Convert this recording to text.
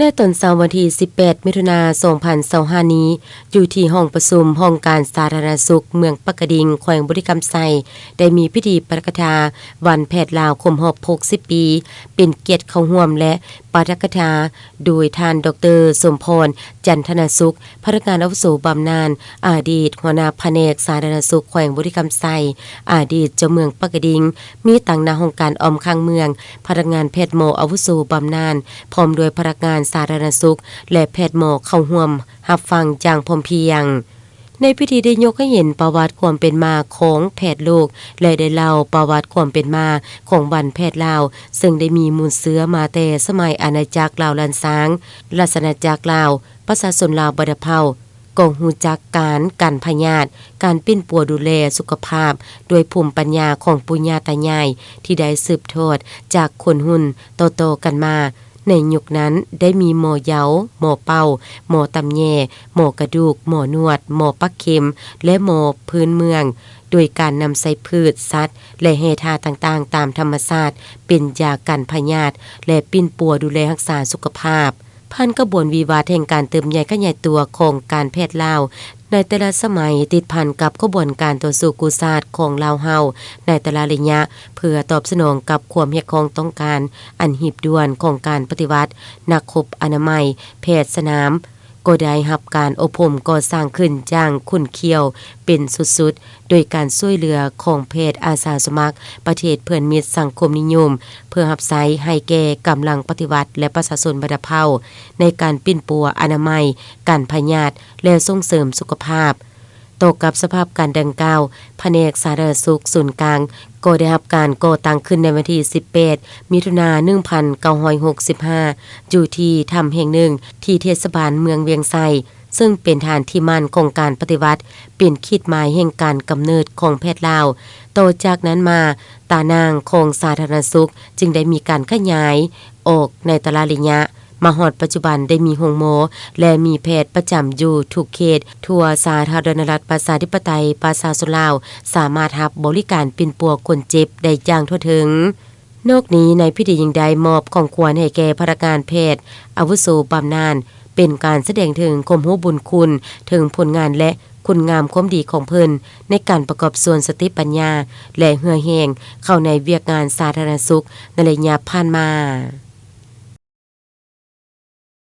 ໃນຕອນເຊົ້າວັນທີສິບແປດ ມິຖຸນາ ສອງພັນຊາວຫ້ານີ້, ຢູ່ທີ່ຫ້ອງປະຊຸມຫ້ອງການສາທາລະນະສຸກເມືອງປາກກະດິງ ແຂວງບໍລິຄຳໄຊ, ໄດ້ມີພິທີປາຖະກະຖາວັນແພດລາວຄົບຮອບຫົກສິບປີ ເປັນກຽດເຂົ້າຮ່ວມ ແລະ ປາຖະກະຖາໂດຍທ່ານ ດອກເຕີ ສົມພອນ ຈັນທະນະສຸກ, ພະນັກງານອາວຸໂສບຳນານ, ອະດີດຫົວໜ້າພະແນກສາທາລະນະສຸກແຂວງບໍລິຄຳໄຊ, ອະດີດເຈົ້າເມືອງປາກກະດິງ, ມີຕາງໜ້າຫ້ອງການອ້ອມຂ້າງເມືອງ, ພະນັກງານແພດໝໍອາວຸໂສບຳນານ, ພ້ອມດ້ວຍພະນັກງານສາທາລະນະສຸກ ແລະ ແພດໝໍເຂົ້າຮ່ວມຮັບຟັງຢ່າງພ້ອມພຽງ. ໃນພິທີໄດ້ຍົກໃຫ້ເຫັນປະຫວັດຄວາມເປັນມາຂອງແພດໂລກ ແລະ ໄດ້ເລົ່າປະຫວັດຄວາມເປັນມາຂອງວັນແພດລາວ, ເຊິ່ງໄດ້ມີມູນເຊື້ອມາແຕ່ສະໄໝອານາຈັກລາວລ້ານຊ້າງ, ລາຊະອານາຈັກລາວ, ປະຊາຊົນລາວບັນດາເຜົ່າ ກໍຮູ້ຈັກການກັນພະຍາດ, ການປິ່ນປົວດູແລສຸຂະພາບ ດ້ວຍພູມປັນຍາຂອງປູ່ຍ່າຕາຍາຍທີ່ໄດ້ສືບທອດຈາກຄົນຮຸ່ນຕໍ່ໆກັນມາ. ໃນຍຸກນັ້ນໄດ້ມີໝໍເຍົາ, ໝໍເປົ່າ, ໝໍຕຳແຍ, ໝໍກະດູກ, ໝໍນວດ, ໝໍປັກເຂັມ ແລະ ໝໍພື້ນເມືອງ, ໂດຍການນຳໃຊ້ພືດ, ສັດ ແລະ ແຮ່ທາດຕ່າງໆຕາມທຳມະຊາດ ເປັນຢາກັນພະຍາດ ແລະ ປິ່ນປົວດູແລຮັກສາສຸຂະພາບ. ຜ່ານຂະບວນວິວັດແຫ່ງການເຕີບໃຫຍ່ຂະຫຍາຍຕົວຂອງການແພດລາວ, ໃນແຕ່ລະສະໄໝຕິດພັນກັບຂະບວນການຕໍ່ສູ້ກູ້ຊາດຂອງລາວເຮົາໃນແຕ່ລະໄລຍະ, ເພື່ອຕອບສະໜອງກັບຄວາມຮຽກຮ້ອງຕ້ອງການອັນຮີບດ່ວນຂອງການປະຕິວັດ, ນັກຮົບອະນາໄມ, ແພດສະໜາມ ກໍໄດ້ຮັບການອົບຮົມກໍ່ສ້າງຂຶ້ນຢ່າງຂຸ້ນຂ້ຽວເປັນສຸດໆ ໂດຍການຊ່ວຍເຫຼືອຂອງແພດອາສາສະໝັກປະເທດເພື່ອນມິດສັງຄົມນິຍົມ ເພື່ອຮັບໃຊ້ໃຫ້ແກ່ກຳລັງປະຕິວັດ ແລະ ປະຊາຊົນບັນດາເຜົ່າ ໃນການປິ່ນປົວອະນາໄມ, ກັນພະຍາດ ແລະ ສົ່ງເສີມສຸຂະພາບ. ຕໍ່ກັບສະພາບການດັ່ງກ່າວ, ພະແນກສາທາລະນະສຸກສູນກາງ ກໍໄດ້ຮັບການກໍ່ຕັ້ງຂຶ້ນໃນວັນທີສິບແປດ ມິຖຸນາ ໜຶ່ງພັນເກົ້າຮ້ອຍຫົກສິບຫ້າ ຢູ່ທີ່ຖ້ຳແຫ່ງໜຶ່ງທີ່ເທດສະບານເມືອງວຽງໄຊ, ເຊິ່ງເປັນຖານທີ່ໝັ້ນຂອງການປະຕິວັດ, ເປັນຂີດໝາຍແຫ່ງການກຳເນີດຂອງແພດລາວ. ຕໍ່ຈາກນັ້ນມາ, ຕາໜ່າງຂອງສາທາລະນະສຸກຈຶ່ງໄດ້ມີການຂະຫຍາຍອອກໃນແຕ່ລະໄລຍະ. ມາຮອດປັດຈຸບັນໄດ້ມີໂຮງໝໍ ແລະ ມີແພດປະຈຳຢູ່ທຸກເຂດທົ່ວສາທາລະນະລັດປະຊາທິປະໄຕປະຊາຊົນລາວ ສາມາດຮັບບໍລິການປິ່ນປົວຄົນເຈັບໄດ້ຢ່າງທົ່ວເຖິງ. ນອກນີ້, ໃນພິທີຍັງໄດ້ມອບຂອງຂວັນໃຫ້ແກ່ພະນັກງານແພດອາວຸໂສບຳນານ, ເປັນການສະແດງເຖິງຄວາມຮູ້ບຸນຄຸນ, ເຖິງຜົນງານ ແລະ ຄຸນງາມຄວາມດີຂອງເພິ່ນ ໃນການປະກອບສ່ວນສະຕິປັນຍາ ແລະ ເຫື່ອແຮງເຂົ້າໃນວຽກງານສາທາລະນະສຸກໃນໄລຍະຜ່ານມາ.